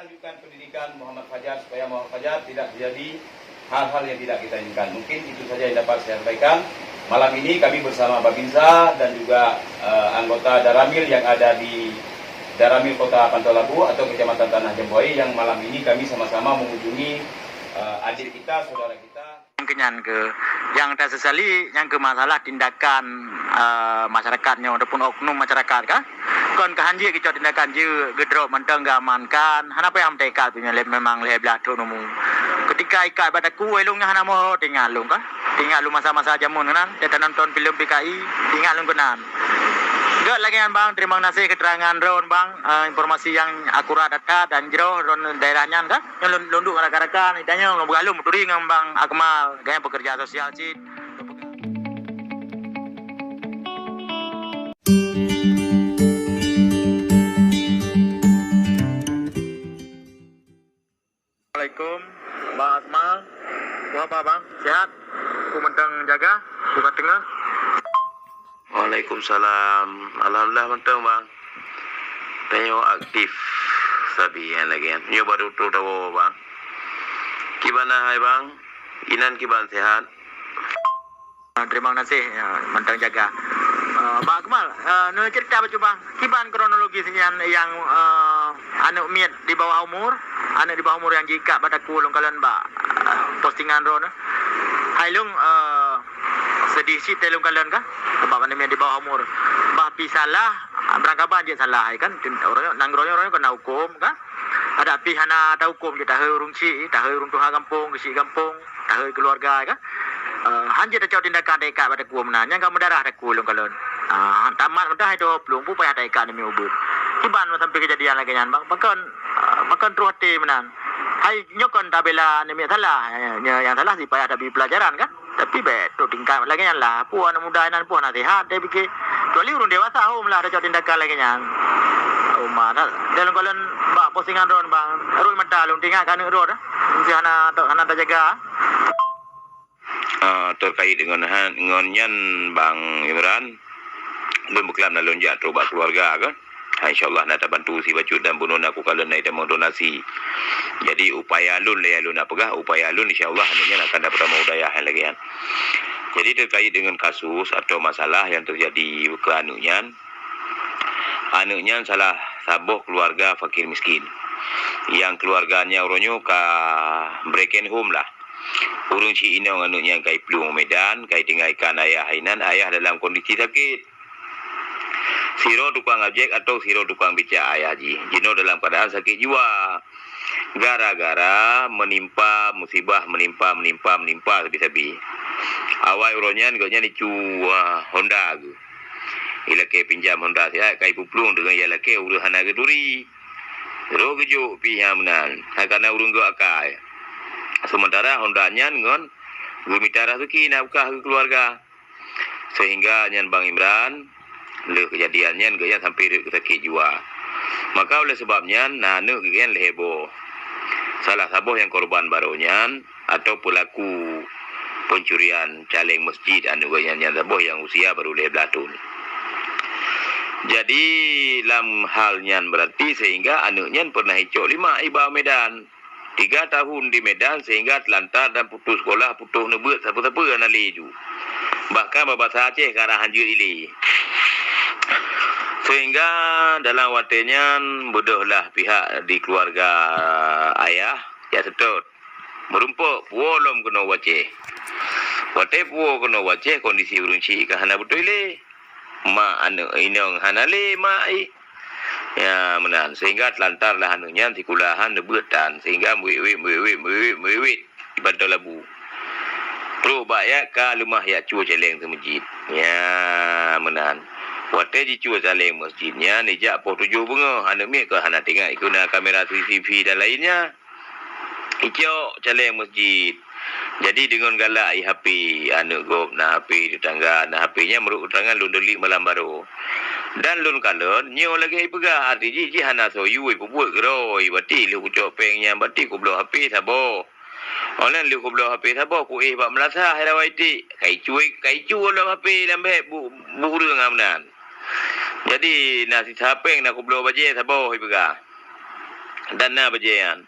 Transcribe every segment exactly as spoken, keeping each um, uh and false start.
Lanjutkan pendidikan Muhammad Fajar supaya Muhammad Fajar tidak terjadi hal-hal yang tidak kita inginkan. Mungkin itu saja yang dapat saya sampaikan. Malam ini kami bersama Babinsa dan juga, eh, anggota Daramil yang ada di Daramil Kota Pantau Labu atau Kecamatan Tanah Jamboi yang malam ini kami sama-sama mengunjungi, eh, adik kita, saudara kita. Nyang keu nyan keu, nyang tasesali nyang keu masalah tindakan, eh, masyarakat nyoe ataupun oknum masyarakat kah? Kon keu hanjeuet geucok tindakan jeuet, geudrop mantong geuamankan, hana payah meutekat pih nyoe lé, memang lhèe blaih thôn umu. Keutika ikat bak takue lôn nyan hana moho teuingat lôn kah? Teuingat lôn masa-masa jameun keunan, teuka nonton filem P K I, teuingat lôn keunan. Gèt lagèe nyan bang, terima kasih keterangan droen bang, eh, informasi nyang akurat data dan jroh droen daerah nyan kah? Nyoe lôn, lôn duek ngon rakan-rakan, itanyong lôn peugah lôn meuturi ngon Bang Akmal, gobnyan pekerja sosial cit. Assalamualaikum, Bang Akmal. Apa khabar, Bang? Sehat? Ku mantong jaga, ku ka teungoh. Waalaikumsalam. Alhamdulillah mantong, Bang. Tanyoe aktif sabe nyan lagèe nyan. Nyoe baru troh tawoe, Bang. Kiban na hai, Bang? Inan kiban sehat? Ah, terima kasih, ya, mantong jaga. Ah, Bang Akmal, ah, neucerita bacut, Bang. Kiban kronologis nyan nyang, ah, aneuk miet di bawah umur, aneuk di bawah umur nyang jiikat bak takue lôn kalon bak, ah, postingan droeneuh. Hai lôn, eh, seudeh cit teuh lôn kalon kah? Sabab aneuk miet di bawah umur. Bah pih salah, barangkaban jeuet salah, ya kan? Uroe nyoe, nanggroe nyoe, uroe nyoe keuneuk hukôm kah? Adak pih hana tahukôm jeuet, tahôi ureueng chik, tahôi ureueng tuha gampông, keuchik gampông, tahôi keuluwarga, ya kan? Eh, han jeuet tacok tindakan taikat bak takue meunan, nyan ka meudarah takue lôn kalon. Ah, tamat meudah hai tuha plueng, peue payah taikat aneuk miet ubeut. Kiban sampai keujadian lagèe nyan, Bang? Pakon, ah, pakon troh até meunan? Hai, nyoe kon tabela aneuk miet salah. Eh, nyoe nyang salah sipayah tabri peulajaran kan? Tapi bèk trok tingkat lagèe nyan lah. Peue aneuk muda inan peue naseuhat, dia pikir. Kecuali ureueng dewasa hom lah tacok tindakan lagèe nyan. Uma, dah, dah lôn kalon bak postingan droen, Bang. Rhot mata lôn teuingat keu aneuk droen. Meusti hana, hana tajaga. Ah, terkait dengan ha-, ngon nyan, Bang Imran, lôn beuklam na lôn jak trok bak keuluwarga kah? Ha, insya Allah na tabantu sibacut dan bunoe na kukalon na itamong donasi. Jadi, upaya lôn, lé lôn na peugah, upaya lôn, insya Allah, aneuk nyan akan dapeutamong u dayah nyang lagèe nyan. Jadi, terkait dengan kasus atau masalah yang terjadi keu aneuk nyan, aneuk nyan salah saboh keuluwarga fakir miskin. Nyang keuluwarga nyan uroe nyoe ka broken home lah. Ureueng chik inong aneuk nyan ka iplueng u Medan, ka itinggai ikan ayah inan, ayah dalam kondisi sakét. Sidroe tukang ojek atau sidroe tukang becak ayah jih, jinoe dalam keuadaan sakét jiwa. Gara-gara meunimpa musibah, meunimpa, meunimpa, meunimpa sabe-sabe. Awai uroe nyan gobnyan icu, ah, Honda geuh. Ilakèe pinjam Honda siat, ka ipeuplueng deungon ilakèe ureueng hana geuturi. Roh geujok pih nyang meunan, hana kana ureueng geuh akai. Seumeuntara Honda nyan ngon geumita raseuki nafkah keu keuluwarga. Seuhingga nyan Bang Imran, lheueh keujadian nyan gobnyan sampai rhot keu sakét jiwa. Maka oleh sabab nyan, na aneuk geuh nyan lhèe boh. Salah saboh nyang korban barô nyan, atau pelaku pencurian caleng masjid aneuk geuh nyan, nyan saboh nyang usia baru lhèe blaih thôn. Jadi, lam hal nyan berarti sehingga aneuk nyan pernah icok lima iba Medan. Tiga tahun di Medan sehingga telantar dan putus sekolah, putus neubeuet sapeue-sapeue hana lé ju. Bahkan babasa Aceh karang hanjeuet ilé. Sehingga dalam watèe nyan beudôhlah pihak di keuluwarga ayah jak seutôt. Meurumpok puwoe lom keunoe u Aceh. Watèe puwoe keunoe u Aceh, kondisi ureueng chik ka hana beutôi lé. Mak aneuk inong hana lé mak ih. Ya, meunan. Sehingga telantarlah aneuk nyan sikula han neubeuet tan. Sehingga meuwit-wit, meuwit-wit, meuwit-wit, meuwit-wit di Pantau Labu. Trok bak jak ka leumah jak cue caleng seumeujid. Ya, meunan. Watèe jicue caleng masjid nyan, ijak poh tujoh beungoh. Aneuk miet ka hana teuingat ikeue na kamera C C T V dan lainnya. Icok caleng masjid. Jadi deungon galak i H P, aneuk gob na H P, tetangga na H P, nyan meunurot keuterangan lôn deulik malam baroe. Dan lôn kalon, nyoe lagèe ipeugah, arti jih, jih hana soe yue ipeubeuet keudroe, berarti lheueh kucok péng nyan, berarti kubloe H P saboh. Óh lheueh kubloe H P saboh, kuéh bak meulasah, hai rawa iték. Ka icue, ka icue lom H P lam bèk bu, bu ureueng meunan. Jadi, na sisa péng na kubloe bajèe saboh ipeugah. Dan na bajée nyan.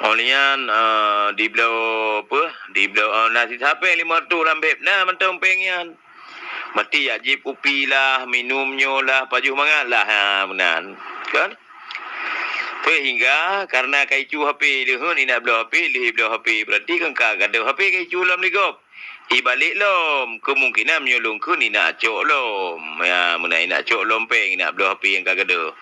Óh lheueh nyan, eh, dibloe apa? Dibloe, eh, na sisapée limong reutôh lam beb, na mantong péng nyan. Mati jak jieb kupi lah, minum nyoe lah, pajoh mangat lah, ha, meunan. Kan? Sehingga karena ka icu H P, lheueh inak bloe H P, lheueh bloe H P, berarti kan ka gadôh H P ka icu lom lé gob. Ibalek lom, kemungkinan meunyoe lôn kheun inak cok lom. Ya, meunan inak cok lom péng, inak bloe H P nyang ka gadôh.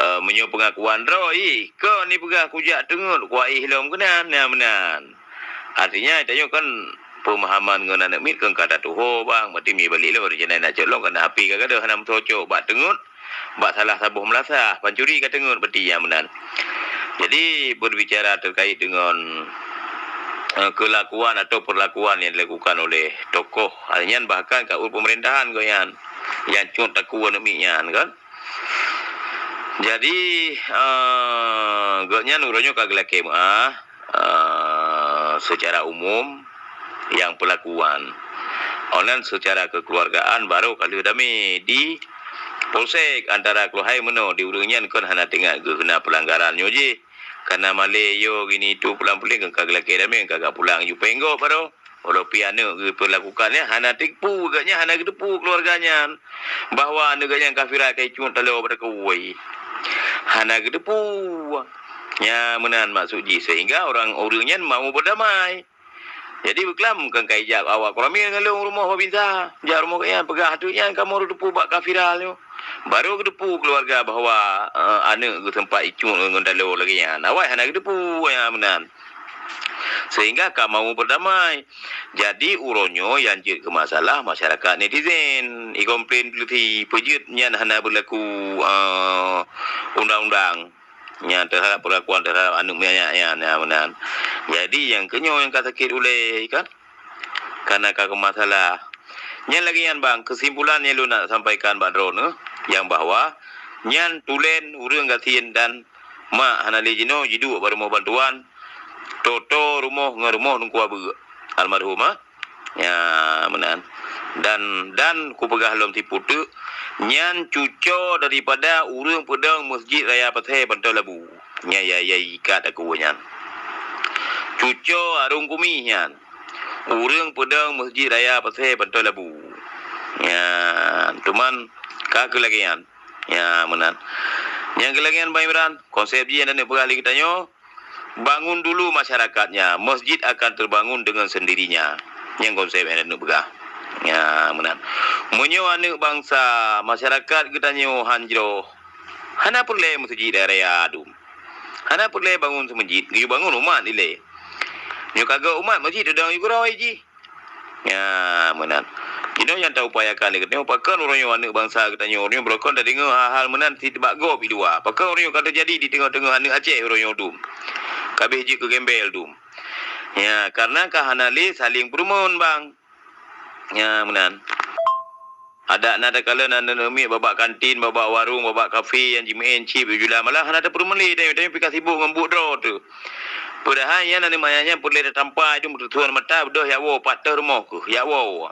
Eh, meunyoe peungakuan droe, ih, kon ipeugah kujak teungeut, kuaéh lom keunan, ya meunan. Artinya, tanyoe kan pemahaman ngon aneuk miet kan ka tatuho bang, berarti mi balik lom, rencana inak cok lom, karena H P ka gadôh, hana meucocok bak teungeut, bak salah saboh meulasah, pancuri ka teungeut, berarti ya meunan. Jadi, berbicara terkait dengan, eh, kelakuan atau perlakuan yang dilakukan oleh tokoh, hal nyan bahkan ka ureuëng pemerintahan gobnyan, nyang cut takue aneuk miet nyan kan. Jadi, eh, gobnyan uroe nyoe ka geulakée meuáh, eh, secara umum nyang peulakuan. Óh lheueh nyan secara kekeluargaan baru ka lheueh damé di polsek antara keuluhai meunoe di ureuëng nyan kon hana teuingat geuh na peulanggaran nyoe jih. Karena malée yo gini tu pulang-pulang ka geulakée damé ka gak pulang ju péng gob baroe. Walau pi aneuk geupeulakukan nyan hana teupeue gobnyan, hana geuteupeue keuluarga nyan bahwa aneuk gobnyan ka viral ka icut taloe bak takue. Hana geuteupeue. Nya meunan maksud jih sehingga orang ureuëng nyan mau berdamai. Jadi beuklam kan kai jak awak keurami ngon lôn rumoh babinsa. Jak rumoh gobnyan peugah tu nyan kamoe geuteupeue bak ka viral nyoe. Baru geuteupeue keuluarga bahwa, eh, aneuk geuh sempat icut ngon taloe lagée nyan. Awai hana geuteupeue nya meunan. Sehingga ka mau berdamai. Jadi, uroe nyoe nyang jeuet keu masalah masyarakat netizen. Ikomplain leuti peujeuet nyan hana beulaku, eh, undang-undang. Nyan teuhadap perlakuan teuhadap aneuk miet nyan, nyan meunan. Jadi, nyang keunyoe nyang ka sakét ulée kan? Karena ka keu masalah. Nyan lagée nyan bang, kesimpulan nyang lôn nak sampaikan bak droeneuh, nyang bahwa nyan tulen ureuëng gasien dan mak hana lé jinoe jiduek bak rumoh bantuan, toto rumoh ngon rumoh Teungku Abeuk almarhum, ha? Ya, meunan. Dan, dan kupeugah lom siputeuk, nyan cuco daripada ureuëng peudong Masjid Raya Pasé Bantoe Labu. Nya, ya, ya, ikat aku nyan. Cuco Arung Kumi nyan. Ureuëng peudong Masjid Raya Pasé Bantoe Labu. Ya, cuman ka keu lagée nyan. Ya, meunan. Nyang keu lagée nyan Bang Imran, konsep jih nyang na peugah lé geutanyoe, bangun dulu masyarakatnya, masjid akan terbangun dengan sendirinya. Nyang konsep nyang na peugah. Ya, meunan. Meunyoe aneuk bansa, masyarakat geutanyoe han jroh, hana peureulée masjid raya-raya dum. Hana peureulée bangun seumasjid, geuyue bangun umat ilée. Nyoe ka geuh umat masjid teudong yue keudroe jih. Ya, meunan. Jinoe nyang taupayakan lé geutanyoe, pakon uroe nyoe aneuk bansa geutanyoe, uroe nyoe beurokon tadeungoe hal-hal meunan sit bak gob i luwa. Pakon uroe nyoe ka teujadi di teungoh-teungoh aneuk Aceh uroe nyoe dum. Ka abéh jeuet keu gembel dum. Ya, karena ka hana lé saléng peurumeun, bang. Ya, meunan. Adak na takalon aneuk miet babak kantin, babak warong, babak kafe nyang jimeu'en cit, jula malah hana tapeurumeun lé, tanyoe, tanyoe pih ka sibok ngon buet droe teuh. Padahai nyan aneuk manyak nyan peureulée tatampa itu meuteutuan mata beudôh yak woe pat teuh rumoh keuh, yak woe.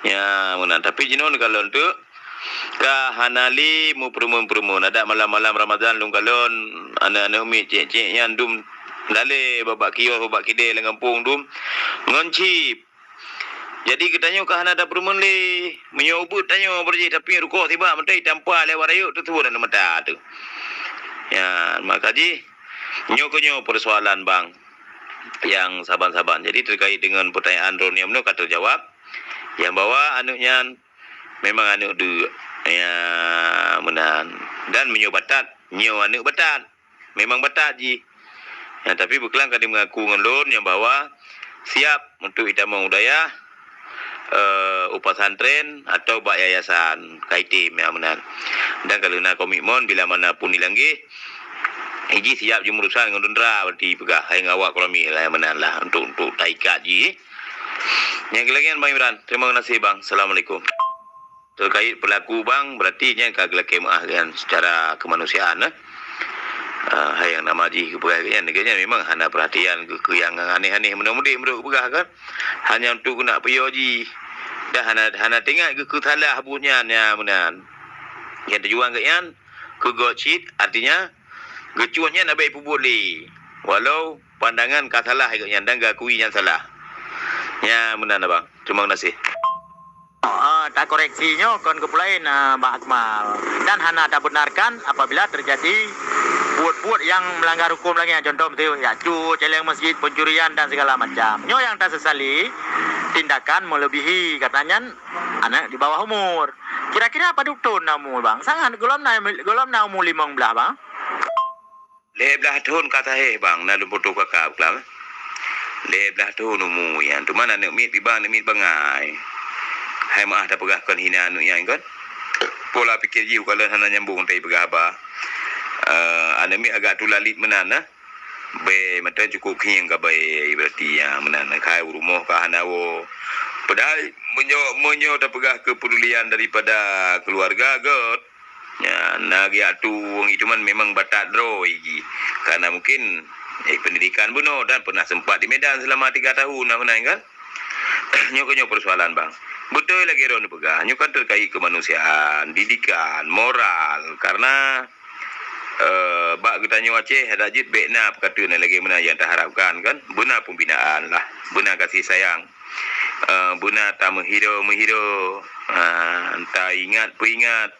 Ya, meunan. Tapi jinoe takalon teuk ka hana lé meupeurumeun-peurumeun. Adak malam-malam Ramadan lôn kalon aneuk-aneuk miet cék-cék nyan dum lalée babak kios, babak kidée lam gampông dum ngon cip. Jadi geutanyoe ka hana tapeurumeun lé. Meunyoe ubeuet tanyoe beurjih tapiep rukok sibak mantong itampa lewat rayeuk teutuon aneuk mata teuh. Ya, maka jih nyoe keuh nyoe peusoalan bang nyang saban-saban. Jadi terkait dengan pertanyaan droeneuh nyoe ka teujawab. Nyang bahwa aneuk nyan memang aneuk deuk. Ya, meunan. Dan meunyoe batat, nyoe aneuk batat. Memang batat jih. Ya, tapi beuklam ka jimeungaku ngon lôn nyang bahwa siap untuk itamong u dayah, eh, u pesantren atau bak yayasan ka item, ya, meunan. Dan ka lheueh na komitmen bila mana pun ilanggeh, iji siap jimeurusan ngon tentera, berarti peugah hai ngon awak keurami lah, ya, meunan lah untuk, untuk taikat jih. Nyang keu lagée nyan Bang Imran. Terima kasih, Bang. Assalamualaikum. Terkait pelaku bang, berarti nyan ka geulakée meu'ah nyan secara kemanusiaan, eh. Ah, hai nyang nama jih geupeugah nyan, nyan memang hana perhatian keu, keu nyang aneh-aneh meunurot meudeh meunurot geupeugah kan. Hanya untuk keuneuk peuyo jih. Dan hana, hana teuingat keu, keu salah buet nyan, nyan meunan. Nyang tujuan geuh nyan keu gob cit, artinya Geucuah nyan abéh peubuet lé, walau pandangan ka salah geuh nyan dan geukui nyan salah. Nyan meunan abang. Terima kasih. Ah, takoreksi nyoe kon keupeulaén, ah, Bang Akmal. Dan hana tabenarkan apabila terjadi buet-buet nyang melanggar huköm lagée nyan, contoh beutôi, jak cu, celeng masjid, pencurian dan segala macam. Nyoe nyang tasesali tindakan melebihi, kata nyan aneuk di bawah umur. Kira-kira padub thon na umur, Bang? Sangat, gohlom na, gohlom na umur limong blaih, Bang. Lhée blaih thon ka sahéh, Bang, na lôn putôh kakab klam. Lhée blaih thon umu nyan, teuma aneuk miet pih, Bang, aneuk miet bangai. Hai meu'ah tapeugah kon hina aneuk nyan kon. Pola pikée jih ukalon hana nyambong tai peugah haba. Eh, aneuk miet agak tulalit meunan, nah. Bèe mantong cukôp khieng ka bèe, berarti, ya, meunan. Kai u rumoh ka hana woe. Padahai meunyoe, meunyoe tapeugah keupedulian daripada keuluwarga, göt, ya, na geujak tueng, itu man memang batat droe jih. Karena mungkin, eh, pendidikan bunoe dan pernah sempat di Medan selama tiga tahun, nah, meunan kan? Nyoe keuh nyoe persoalan, Bang. Beutôi lagèe droeneuh peugah, nyoe kan terkait kemanusiaan, didikan, moral. Karena, eh, bak geutanyoe Aceh adak jeuet bèk na peukateuen lagèe meunan nyang taharapkan, kan? Beuna pembinaan lah, beuna kasih sayang. Eh, beuna tameuhiro-meuhiro, eh, taingat peuingat.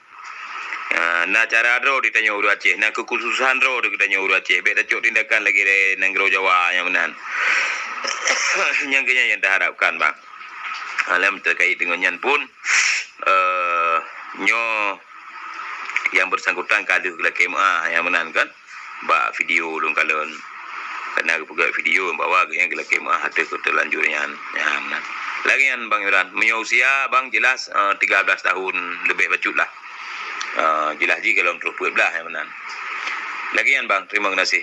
Ah, na cara droe di tanyoe ureueng Aceh, na keukhususan droe di tanyoe ureueng Aceh. Bèk tacok tindakan lagèe nanggroe Jawa nyang meunan. Nyang keu nyan nyang taharapkan, Bang. Ah, lom terkait deungon nyan pun, eh, nyoe nyang bersangkutan ka deuh geulakèe meu'ah nyang meunan kan. Bak video lôn kalon. Karena geupeugah video bahwa geuhnyan geulakèe meu'ah ateueh keu teulanjur nyan. Nyan, meunan. Lagèe nyan, Bang Imran, meunyoe usia Bang jelas, eh, tiga belas tahun leubeh bacut lah. Eh, jelas jih golom troh peuet blah nyang meunan. Lagèe nyan, Bang, terima kasih.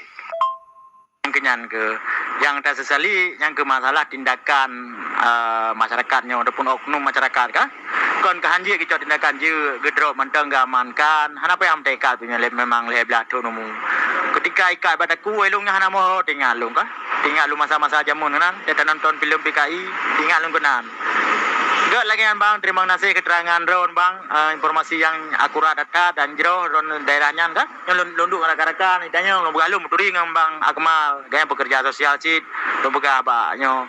Nyang keu nyan keuh, nyang tasesali, nyang keuh masalah tindakan, eh, masyarakat nyoe ataupun oknum masyarakat kah? Kon keuh hanjeuet geucok tindakan jeuet, geudrop mantong geuamankan, hana payah meutekat pih nyan lé, memang lhèe blaih thon umu. Keutika ikat bak takue lôn nyan hana moho teuingat lôn kah? Teuingat lôn masa-masa jameun keunan, teuka nonton filem P K I, teuingat lôn keunan. Göt lagèe nyan, Bang, terima kasih keterangan droen, Bang, eh, informasi nyang akurat, data dan jroh droen daerah nyan kah? Nyoe lôn, lôn duek rakan-rakan, itanyong lôn peugah lôn meuturi ngon Bang Akmal, gobnyan pekerja sosial cit, lôn peugah bak nyoe,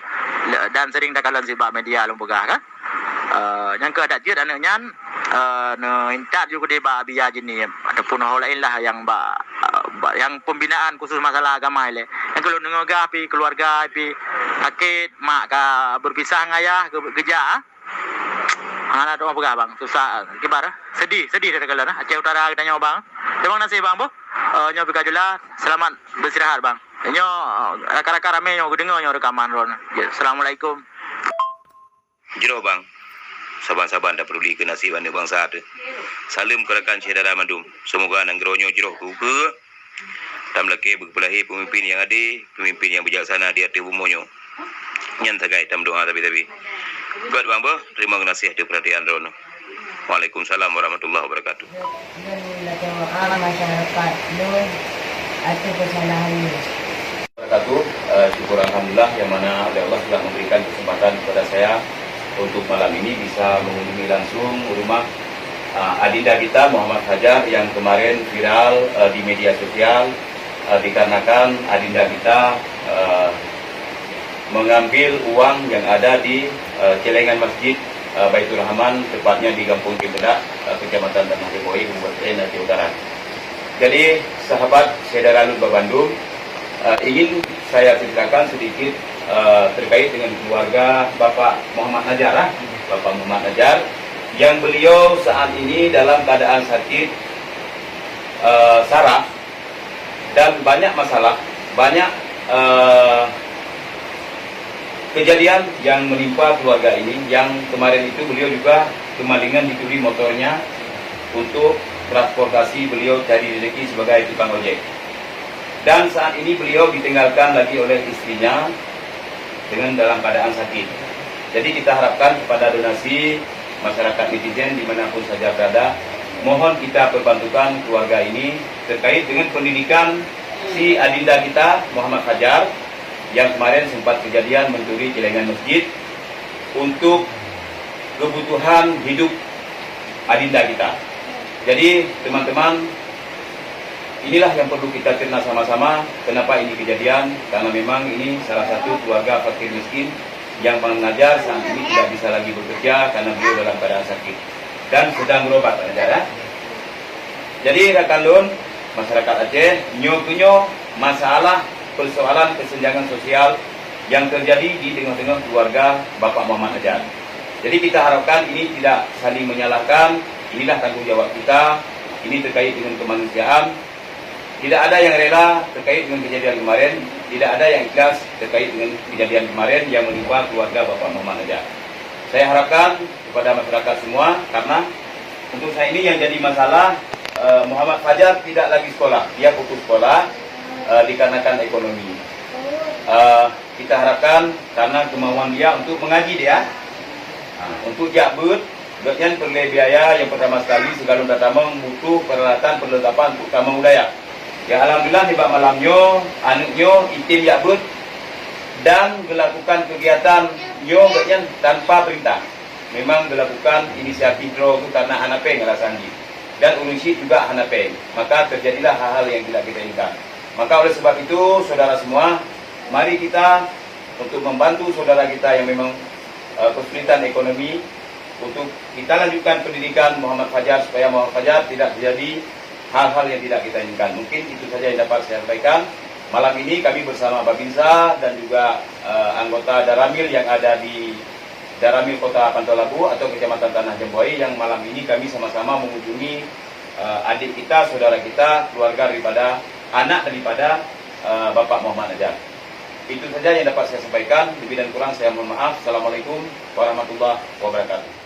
le-, dan sering takalon cit bak media lôn peugah kan. Eh, nyang keu adak jeuet aneuk nyan, eh, neuintat ju keudeh bak Abi Haji Niem, ataupun ho laén lah nyang bak, eh, bak nyang pembinaan khusus masalah agama ilèe. Nyang keu lôn deungoe gah pih keuluwarga pih sakét, mak ka berpisah ngon ayah, ge-, geujak, ah. Hana teuma peugah, Bang. Susah, kibar, eh. Sedih, sedih that takalon, eh. Aceh Utara geutanyoe, Bang. Terima kasih, Bang, boh. Eh, nyoe pih ka jeulaih. Selamat beristirahat, Bang. Nyoe, eh, rakan-rakan ramè nyoe geudeungoe nyoe reukaman droen. Ya, assalamualaikum. Jroh, Bang. Saban-saban tapeduli keu naseb aneuk bansa teuh. Saleuem keu rakan syedara mandum. Seumoga nanggroe nyoe jroh keu ukeue. Tameulakèe beupeulahé peumimpin nyang adé, peumimpin nyang bijaksana di ateueh bumoe nyoe. Nyan sagai tameudoa sabe-sabe. Göt, Bang, boh, terima kasih ateueh peurhatian droeneuh. Waalaikumsalam warahmatullahi wabarakatuh. Lôn lakèe meu'ah masyarakat lôn ateueh keusalahan nyoe. Wabarakatuh. Eh, syukur alhamdulillah yang mana oleh Allah telah memberikan kesempatan kepada saya untuk malam ini bisa mengunjungi langsung rumah, eh, Adinda kita Muhammad Fajar yang kemarin viral, eh, di media sosial, eh, dikarenakan Adinda kita, eh, mengambil uang yang ada di, eh, celengan Masjid, eh, Baitur Rahman, tepatnya di Gampong Cempedak, eh, Kecamatan Tanah Leboe, Kabupaten Aceh Utara. Jadi, sahabat syedara lôn bak bandum, eh, ingin saya ceritakan sedikit, eh, terkait dengan keluarga Bapak Muhammad Najar, ah. Bapak Muhammad Najar, yang beliau saat ini dalam keadaan sakit, eh, saraf dan banyak masalah, banyak, eh, kejadian yang menimpa keluarga ini, yang kemarin itu beliau juga kemalingan dicuri motornya untuk transportasi beliau cari rezeki sebagai tukang ojek. Dan saat ini beliau ditinggalkan lagi oleh istrinya dengan dalam keadaan sakit. Jadi kita harapkan kepada donasi masyarakat netizen di mana pun saja berada, mohon kita perbantukan keluarga ini terkait dengan pendidikan si Adinda kita Muhammad Fajar yang kemarin sempat kejadian mencuri celengan masjid untuk kebutuhan hidup Adinda kita. Jadi, teman-teman, Inilah yang perlu kita cerna sama-sama, kenapa ini kejadian, karena memang ini salah satu keluarga fakir miskin yang Bang Najar saat ini tidak bisa lagi bekerja karena beliau dalam keadaan sakit dan sedang berobat, Pak Najar, ya. Jadi, rakan lôn, masyarakat Aceh, nyoe keuh nyoe masalah persoalan kesenjangan sosial yang terjadi di tengah-tengah keluarga Bapak Muhammad Najar. Jadi, kita harapkan ini tidak saling menyalahkan, inilah tanggung jawab kita, ini terkait dengan kemanusiaan. Tidak ada yang rela terkait dengan kejadian kemarin, tidak ada yang ikhlas terkait dengan kejadian kemarin yang menimpa keluarga Bapak Muhammad Najar. Saya harapkan kepada masyarakat semua, karena untuk saat ini yang jadi masalah, eh, Muhammad Fajar tidak lagi sekolah, dia putus sekolah, eh, dikarenakan ekonomi. Eh, kita harapkan karena kemauan dia untuk mengaji dia, ha, untuk jak beuet, gobnyan peureulée biaya yang pertama sekali sigohlom tatamong butuh peralatan perlengkapan untuk tamong u dayah. Ya, alhamdulillah, nibak malam nyoe, aneuk nyoe item jak beuet dan gelakukan kegiatan nyoe gobnyan tanpa perintah. Memang gelakukan inisiatif droe geuh karena hana péng alasan jih. Dan ureuëng syiek juga hana péng. Maka terjadilah hal-hal yang tidak kita inginkan. Maka oleh sebab itu, saudara semua, mari kita untuk membantu saudara kita yang memang, eh, kesulitan ekonomi, untuk kita lanjutkan pendidikan Muhammad Fajar supaya Muhammad Fajar tidak terjadi hal-hal yang tidak kita inginkan. Mungkin itu saja yang dapat saya sampaikan. Malam ini kami bersama Babinsa dan juga, eh, anggota Daramil yang ada di Daramil Kota Panton Labu atau Kecamatan Tanah Jambuayi yang malam ini kami sama-sama mengunjungi, eh, adik kita, saudara kita, keluarga daripada, anak daripada, eh, Bapak Muhammad Najar. Itu saja yang dapat saya sampaikan. Lebih dan kurang saya mohon maaf. Assalamualaikum warahmatullahi wabarakatuh.